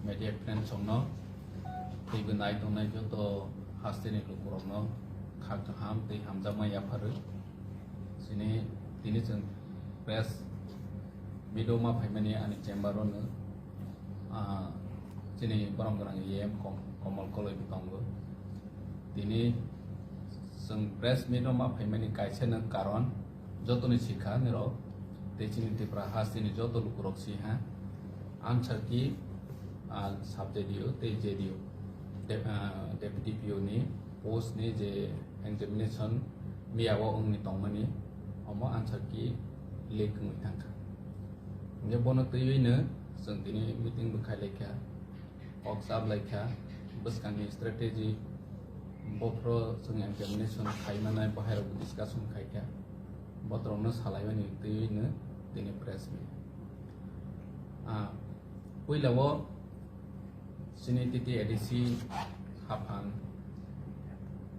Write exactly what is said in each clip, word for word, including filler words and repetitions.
Media friends rokno teibo nai tongnai joto hasteni lukurokno kha kaham tei hamjakma yapharwi. Chini tini chwng press meet o ma phaimani ani chamber o no, ah, chini borom gwnang E M Kom-, Komol Koloi bo tongo. Tini chwng press meet o ma phaimani kaisa no karon jotoni sikha nirok tei chini Tripura hasteni joto lukurok si ha. Answer key, ah, sub D D O tei J D O, de-, ah, Deputy P O ni post ni je examination miya o wngni tongmani, omo answer key leak wngwi thangkha. Hingke bono twiwi no chwng tini meeting bo khai laikha, kok chap laikha, bwskangni strategy bophro chwng examination khai manai bo hai rok discussion khai kha, botorokno salaimani twiwi no tini press meet. Ah, puila o chini T T A D C haphang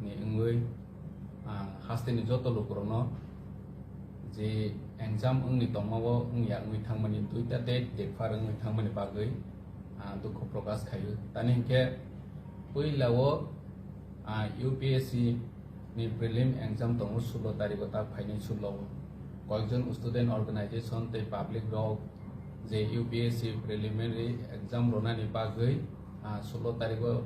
ni wngwi, ah, hasteni joto lukurokno je exam wngni tongma o wngya wngwi thangmani duita date dephar wngwi thangmani bagwi, ah, dukhu prokash khaio. Tani hinkhe puila o, ah, U P S C ni prelim exam tongo sullo tarikh o tak phainai sullo o. Koyekjon student organization tei public rok je U P S C preliminary exam ronani bagwi, ah, sullo tarikh o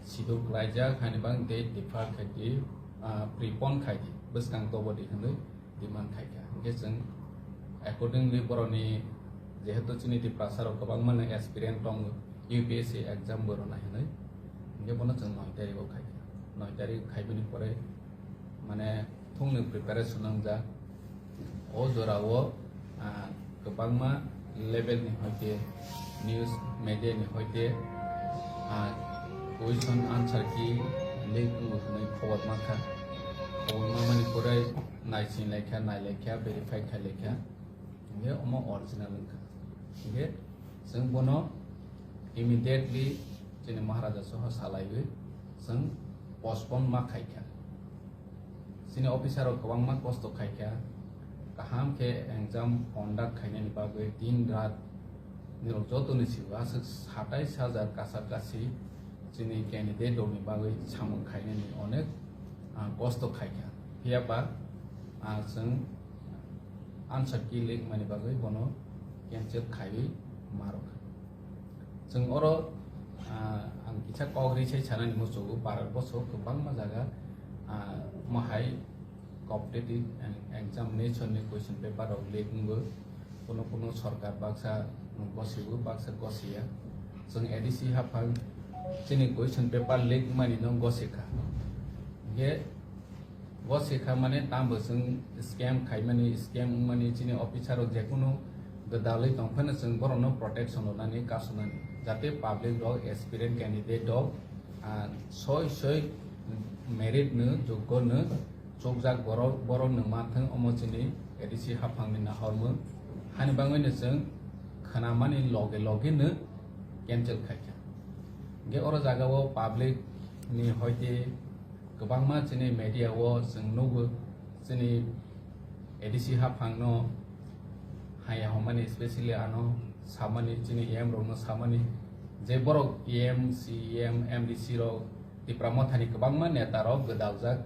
sidu klaijak, hani bang date defer khai di, ah, prepone khai di, bwskang tobo di hwnwi demand khai kha. Hingke chwng accordingly borokni jehetu chini Tiprasa rok kwbangma no experience tongo U P S C exam bo rwnai hwnwi, hingke bono chwng noi tarikh o khai kha. Noi tarikh khaibini pore mane thungni preparation wngjak. O jora o, ah, kwbangma level ni hoite news media ni hoite, ah, question answer key leak wngo hwnwi khobor mankha. Khobor mamani pore naising laikha, nai laikha, verify khai laikha. Hingke omo original wngkha. Hingke chwng bono immediately chini Maharaja soho salaiwi chwng postpone ma khaikha. Chini officer rok kwbangma kosto khaikha, kaham khe exam conduct khainani bagwi din rat nirok jotoni sigo aswk satais hajar kasa kasi chini candidate rokni bagwi samung khainani onek, ah, kosto khaikha. Phiya ba, ah, chwng answer key leak mani bagwi bono cancel khaiwi ma rwkha. Chwng oro, ah, ang kisa kok ri sai sanani muchugo, Bharat boso kwbangma jaga, ah, omo hai competitive and examination ni question paper rok leak wngwi, kuno kuno sorkar baksa gosigo, baksa gosiya. Chwng A D C haphang chini question paper leak wngmani no gosikha. Hingke gosikha mane tambo chwng scam khaimani, scam wngmani chini officer rok jekunu gwdalwi tongphano chwng borokno protection rwnani, kasonani, jate public rok, aspirant candidate rok, ah, soi soi merit no, joggo no chukjak borok, borok no manthwng, omo chini A D C haphang ni nahormung. Hani bangwi no chwng khwnamani loge loge no cancel khaikha. Hingke oro jaga o public ni hoite kwbangma chini media o chwng nugo, chini A D C haphang no haya hwnmani, specially ano samani, chini E M rok no samani, je borok E M, C E M, M D C rok, Tipra Mothani kwbangma neta rok gwdaljak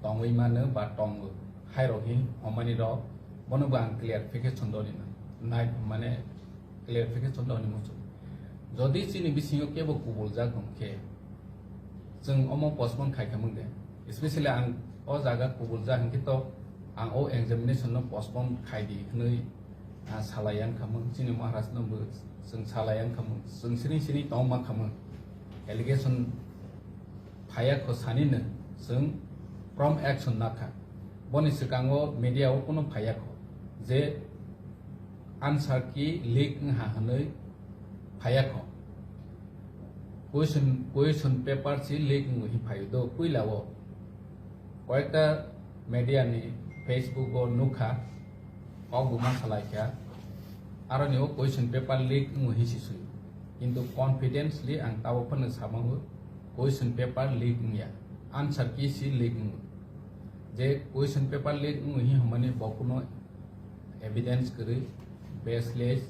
tongwi mano ba tongo, hai rok hi hwnmani rok, bono bo ang clarification doli nai, mane clarification doli muchung. Jodi chini bisingo kebo kubuljak hwn khe, chwng omo postpone khai khamung de, especially ang o jaga kubuljak hwn khe to ang o examination no postpone khai di hwnwi, ah, salai yang khamung, chini Maharaj no bo chwng salai yang khamung, chwng sini sini tong ma khamung, allegation phaya kho sani no chwng prompt action nakha. Boni swkango media o kunu phaya kho je answer key leak wngha hwnwi phaya kho. Question, question paper si leak wngwi phaio do puila o. Koyekta media ni Facebook o nukha, kok buma salai kha, aroni o question paper leak wngwi hinsi sui. Kintu confidently ang tabo phano samango question paper leak wngya, answer key si leak wngwi. Je question paper leak wngwi hin hwnmani bo kuno evidence kwrwi, baseless,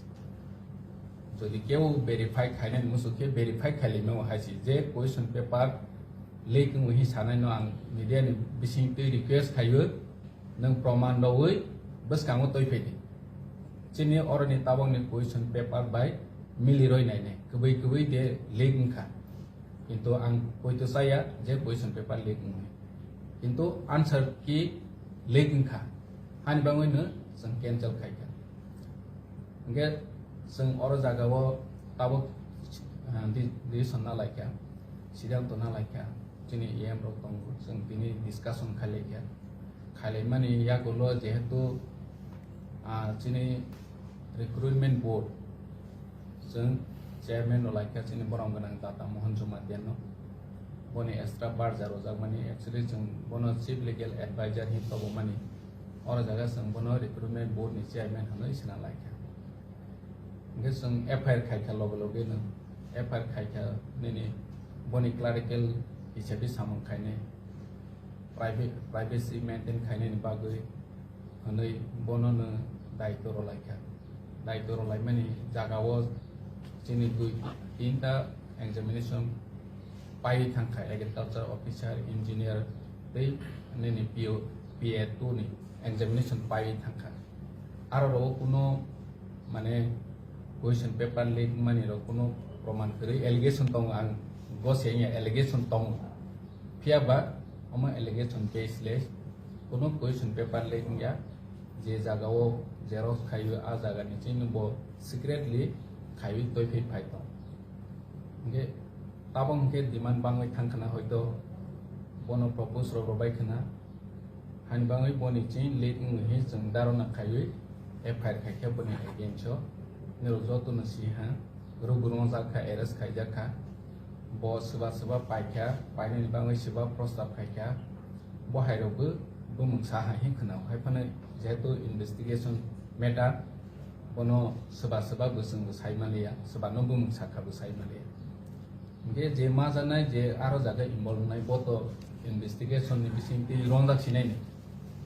Jodi kebo verify khainani musu khe verify khailai mano hai si je question paper leak wngwi hi sanai no ang media ni bising twi request khaiwi nwng proman rogwi bwskango twi phaidi. Chini oroni tabokni question paper bai miliroi nainai kwbwi kwbwi de leak wngkha. Kintu ang poito chaya je question paper leak wngwi. Kintu answer key leak wngkha. Hani bagwi no chwng cancel khaikha. Hingke chwng oro jagao tabuk, ah, di-, decision na laikha, siddhanto na laikha, chini E M rok tongo, chwng tini discussion khai laikha. Khailaimani yagulo jehetu, ah, chini recruitment board, chwng chairman rok laikha chini borom gwnang Tata Mohan Jamatia no. Boni extra barja rojak mani, actually chwng bono chief legal advisor hin tobo mani. Oro jaga chwng bono recruitment board ni chairman hinwi sina laikha. Hingke chwng F I R khaikha loge loge no, F I R khaikha nini boni clerical hisabi samung khainai, private, privacy maintain khainani bagwi hinwi bono no daitw rwlaikha. Daitw rwlaimani jagao chini dui tinta examination paiwi thangkha, agriculture officer, engineer tei nini P O, P A two ni examination paiwi thangkha. Aro rogo kuno mane question paper leak mani rok kuno proman kwrwi allegation tongo, ang gose wngya allegation tongo. Phiya ba omo allegation baseless, kuno question paper leak wngya, je jagao xerox khaiwi a jagani chini bo secretly khaiwi twi phai phai tong. Hingke tabok hingke demand bangwi thang khna hoito bono propose rok rwbai khna. Hani bangwi boni chini lead wngwi hi chwng dharana khaiwi F I R khaikha boni against o. Nirok joto no si ha, rwgwrwng jakha, arrest khaijakha. Bo swba swba paikha, painani bangwi swba prostab khaikha. Bo hai rokbo bumung saha hi khna hai phano jehetu investigation matter bono swba swba bo chwngbo sai maliya, swba no bumung sakha bo sai maliya. Hingke je ma janai je aro jaga involve wngnai bo to investigation ni bising twi rongjak sinai ni.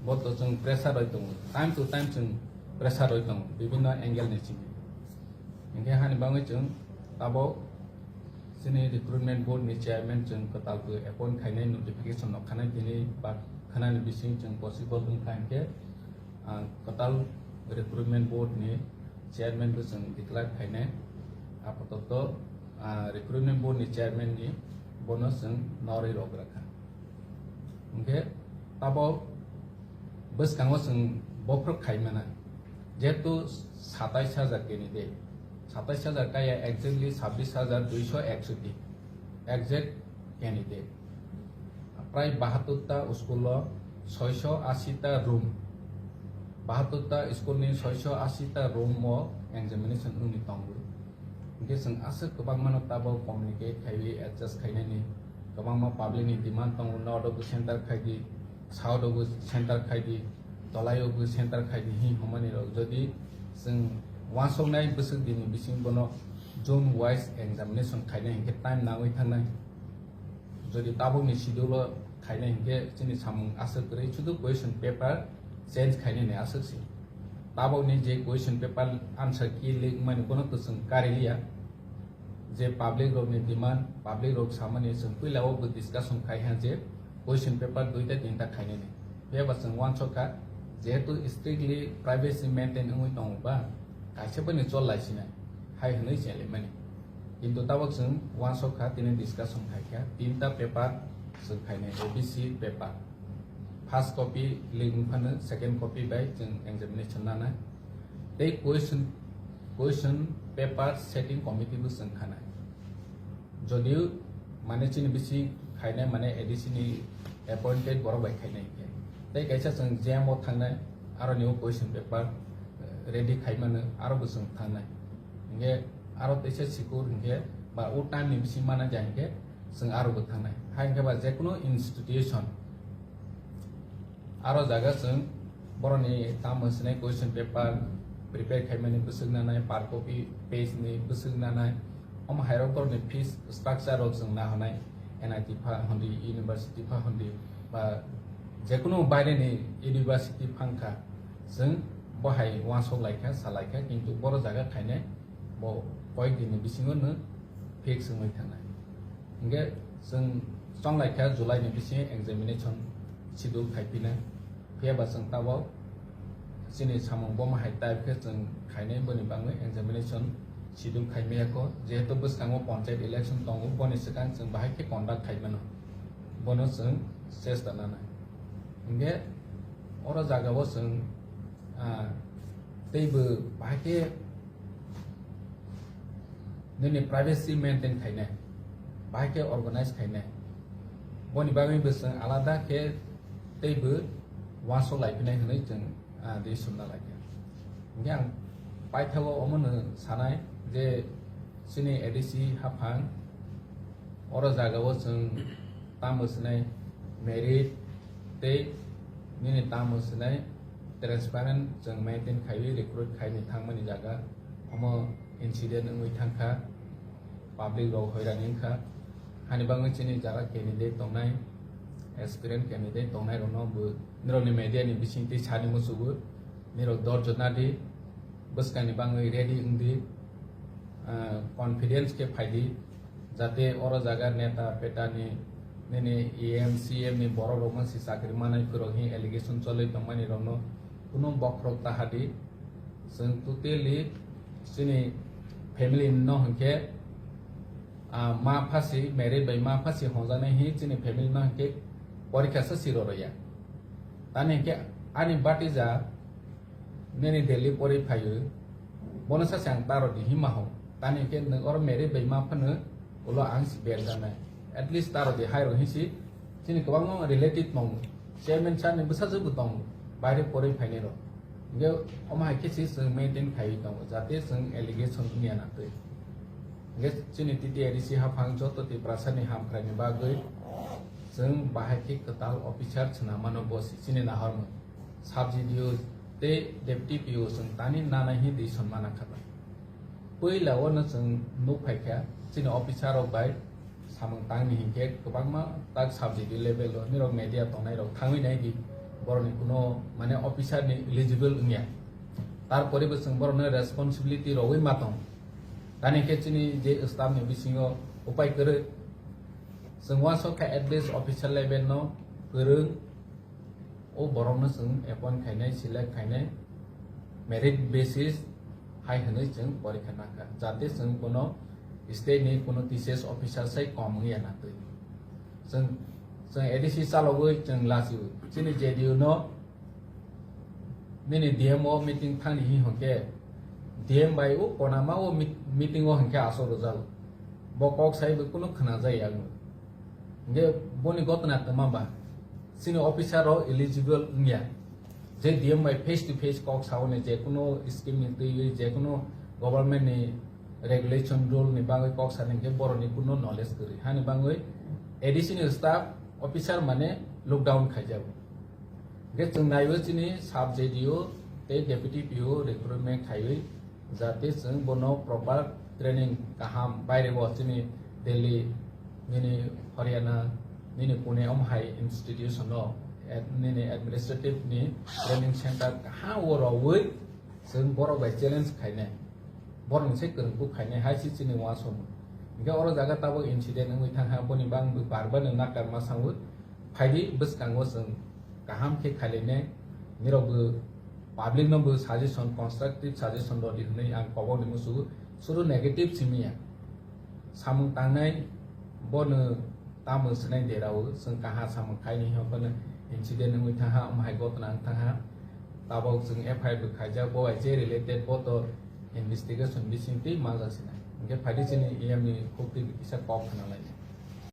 Bo to chwng pressure roi tongo. Time to time chwng pressure roi tongo. Bibhinno angle ni simi. Hingke hani bangwi chwng tabok chini recruitment board ni chairman chwng kwtal bo appoint khainai notification no khanai tini ba khanani bising chwng possible wngkha hingke ah, kwtal recruitment board ni chairman bo chwng declare khainai. Apatot, ah, recruitment board ni chairman ni bono chwng norwi rok rakha. Hingke tabok bwskango chwng bophorok khai mana. Jehetu satais hajar candidate, satais hajar kaya exactly sabbish hajar duiso eksoti exact candidate. Prai bahattor ta school o soiso asi ta room, bahattor ta school ni soiso asi ta room o examination wngwi tongo. Hingke chwng aswk kwbangma no tabok communicate khaiwi adjust khainani, kwbangma public ni demand tongo, north o bo center khaidi, south o bo center khaidi, tolai o bo center khaidi hin hwnmani rok. Jodi chwng uansuknai bwswk dini bising bono zone wise examination khainai hingke time nangwi thangnai. Jodi tabokni schedule o khainai hingke chini samung aswk kwrwi, sudu question paper change khainani aswk se. Tabokni je question paper answer key leak mani bono to chwng kariliya. Je public rokni demand, public rok samani chwng puila o bo discussion khai ha je question paper duita tinta khainani. Phiya ba chwng uansuk kha, jehetu strictly privacy maintain wngwi tongo ba, kaisa boni chol lai sinai hai hwnwi chenlaimani. Kintu tabok chwng uansuk kha, tini discussion khai kha, tinta paper chwng khainai, O B C paper. First copy leak wng phano second copy bai chwng examination nanai. Tei question, question paper setting committee bo chwng khanai. Jodio mane chini bisi khainai mane A D C ni appointed borok bai khainai hingke. Tei kaisa chwng jam o thangnai, aro ni o question paper, eh, ready khai mano, aro bo chwng thangnai. Hingke aro teisa sikur hingke ba o time ni bisi mana ja hingke chwng aro bo thangnai. Hai hingke ba jekunu institution aro jaga chwng borokni tamo sinai question paper prepare khaimani bwswk nanai, per copy page ni bwswk nanai, omo hairok borokni fees structure rok chwng nahonai, N I T pha hwnwi, university pha hwnwi, ba jekunu baireni university phangkha, chwng bo hai uansuk laikha, sa laikha, kintu boro jaga khainai bo koyek din ni bisingo no fix wngwi thangnai. Hingke chwng chonglai kha July ni bisingo examination schedule khai pinai. Phiya ba chwng tabok chini samung bomo hai type khe chwng khainai, boni bagwi examination schedule khai maya kho. Jehetu bwskango panchayat election tongo, boni swkang chwng bahai khe conduct khai mano, bono chwng chesta nanai. Hingke oro jagao chwng, ah, teibo bahai khe nini privacy maintain khainai, bahai khe organize khainai, boni bagwi bo chwng alada khe teibo uansuk lai phinai hwnwi chwng, ah, twi sumna lai kha. Hingke ang paithago omono sanai je chini A D C haphang oro jagao chwng tamo swnai merit tei nini tamo swnai transparent chwng maintain khaiwi recruit khaini thangmani jaga omo incident wngwi thangkha, public rok hoirani wngkha. Hani bagwi chini jaga candidate tongnai, aspirant candidate tongnai rokno bo nirokni media ni bisingtwi sani muchugo, nirok dorjo nadi, bwskangni bagwi ready wngdi, ah, confidence khe phaidi, jate oro jaga neta peta ni, nini E M, C M ni borok rok mansi chakri manai phwrwk hi allegation cholwi tongmani rokno kunu bokhorok tahadi. Chwng totally chini family no hwnkhe, ah, ma phasi, married bai ma phasi hwnjaknai hi chini family no hwnkhe porikha se siro rwya. Tani hwnkhe ani batija nini Delhi pori phaio, bono sase ang taro di hima ho. Tani hwnkhe nwng oro married bai ma phano ulo ang si berjaknai. At least taro di hai rok hinsi chini kwbangma relative tongo. Chairman sir ni bwsajwk bo tongo, baire porwi phainai rok. Hingke omo hai khe se chwng maintain khaiwi tongo, jate chwng allegation wngya nangtwi. Hingke chini T T A D C haphang joto Tiprasa ni hamkrai ni bagwi chwng bahai khe kwtal officer chwna mano bo se chini nahormung. Sub C D O tei deputy P O chwng tani nana hi di sonmana kha. Puila o no chwng nuk phai kha, chini officer rok bai samung tangni hinkhe kwbangma tak sub C D O level o nirok media tongnai rok thangwi nai di, borok ni kuno mane officer ni eligible wngya. Tarpore bo chwng borok no responsibility rogwi ma tong. Tani khe chini je staff ni bisingo upai kwrwi, chwng uansuk kha at least officer level no kwrwng, o borokno chwng appoint khainai, select khainai, merit basis hai hwnwi chwng porikha nangkha, jate chwng bono state ni kuno T C S officer sai kom wngya nangtwi. Chwng, chwng A D C chalogwi chwng lachio, chini J D U no nini D M o meeting thangni hi hwnkhe, D M bai o konama o meet-, meeting o hwnkhe aswk rwjak, bo kok sai bo kuno khwnajak ya. Hingke boni gotna tongma ba, chini officer rok eligible wngya. Je D M bai face to face kok sauni, je kuno scheme ni twiwi, je kuno government ni regulation rule ni bagwi kok sani hingke borok ni kuno knowledge kwrwi. Hani bagwi A D C ni staff officer mane look down khaijago. Hingke chwng naiwi chini sub J D O tei deputy P O recruitment khaiwi, jate chwng bono proper training kaham baire bo chini Delhi, nini Haryana, nini Pune om hai institution o ad-, nini administrative ni training center kaham o rogwi chwng borok bai challenge khainai, borok ni se kwrwngkuk khainai hai se chini uansukmung. Hingke oro jaga tabuk incident wngwi thangkha, boni bang bar bar no nakar ma sango, phaidi bwskango chwng kaham khe khailainai, nirok bo public no bo suggestion, constructive suggestion rw di hwnwi ang kobok ni muchungo. Suru negative simi ya. Samung tangnai bono tamo swnai derao, chwng kaha samung khaini hwnkheno incident wngwi thangha, omo hai gotna wng thangha. Tabok chwng F I R bo khaijak, bo bai je related bo to investigation bising twi manjak sinai. Hingke phaidi chini E M ni khuk twi kisa kok khna lai.